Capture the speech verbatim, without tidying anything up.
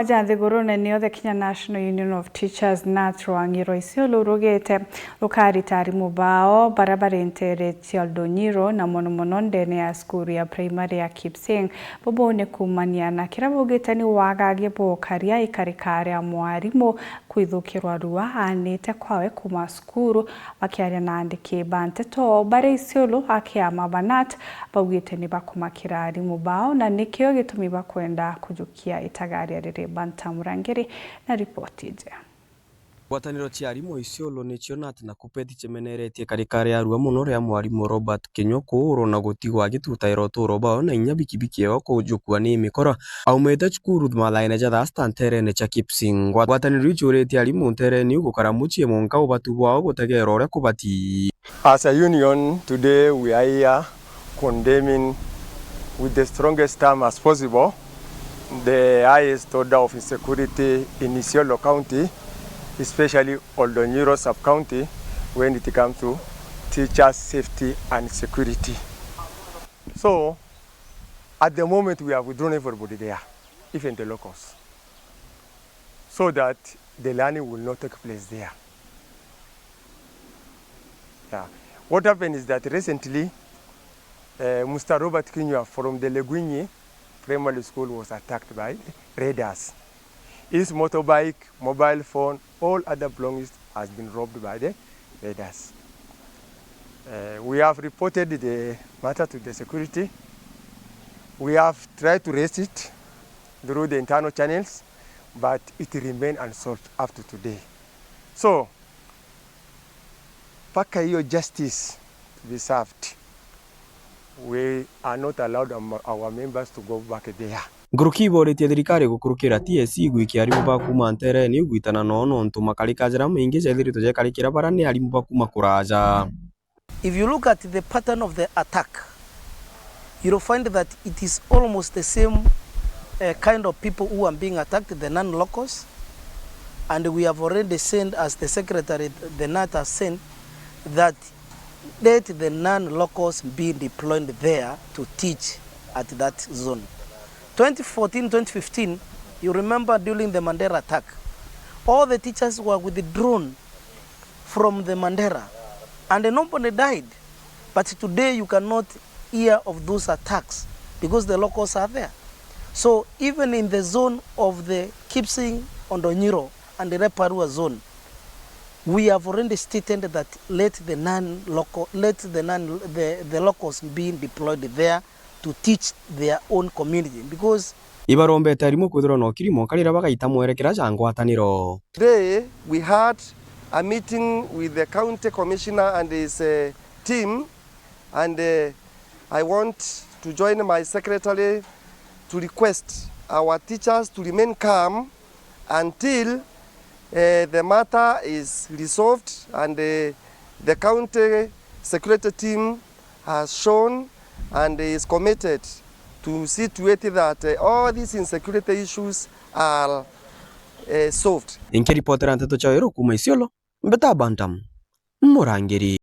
Aja nthigurune niothe kinya National Union of Teachers, nat, rwang'i rwa Isiolo rugite rukarita arimu bao baria bari nteere cia Oldonyiro na mono mono ndene ya cukuru ya primary ya Kipsing. Bubu ni kuumania na kiria baugite ni wagagia bwa ukaria ikarika ria mwarimu kwithukirwa rua aanite kwawe kuuma cukuru. Bakiaria na aandiki ba nteto bari Isiolo a kiama ba nat, baugite ni bakumakira arimu bao na nikio gitumi bakwenda kujukia itagaria riri. Banta Murangiri na ripoti iji. Ngwataniro cia arimu Isiolo nicio nat na KUPPET cimeneretie ikarika ria rua mono ria mwarimu Robert Kinyua kuurwa na gutigwa agitutaira utuuro bwao na inya bikibiki yao kujukua ni mikora. Aumite cukuru mathaene ja thaa sita nteerene cia Kipsing. Ngwa-, ngwataniro iu ciuritie arimu nteerene iu gukara mucii mwanka ubatu bwao butegeera uria kubati. As a union, today we are here condemning with the strongest term as possible the highest order of insecurity in Isiolo County, especially Oldonyiro Sub-County, when it comes to teachers' safety and security. So, at the moment, we have withdrawn everybody there, even the locals, so that the learning will not take place there. Yeah. What happened is that recently, uh, Mister Robert Kinyua from the Leguinyi Primary School was attacked by raiders. His motorbike, mobile phone, all other belongings has been robbed by the raiders. Uh, we have reported the matter to the security. We have tried to raise it through the internal channels, but it remain unsolved up to today. So, mpaka hiyo justice be served, we are not allowed am-, our members to go back there. Nkuruki ibooritie thirikari gukurukira T S C igwikia arimu ba kuuma nteerene igwitana noo nontu makarika jaria maingi jethiritwe jekarikira baria ni arimu ba kuuma kuraja. If you look at the pattern of the attack, you'll find that it is almost the same, uh, kind of people who are being attacked, the non-locals, and we have already sent, as the secretary, the nat has sent, that let the non-locals be deployed there to teach at that zone. Twenty fourteen, twenty fifteen, you remember during the Mandera attack, all the teachers were withdrawn from the Mandera, and nobody died. But today you cannot hear of those attacks because the locals are there. So even in the zone of the Kipsing, Oldonyiro and Leparua zone, we have already stated that let the non-local, let the non-, the, the locals be deployed there to teach their own community because ibarombete arimu kwithirwa na ukiri mwanka riria bagaita mwerekera ja ngwataniro. Today we had a meeting with the county commissioner and his, uh, team, and, uh, I want to join my secretary to request our teachers to remain calm until, uh, the matter is resolved and, uh, the county security team has shown and is committed to see to it that, uh, all these insecurity issues are, uh, solved. Inkiripotera nteto cia Weru kuuma Isiolo, mbeta Bantam Murangiri.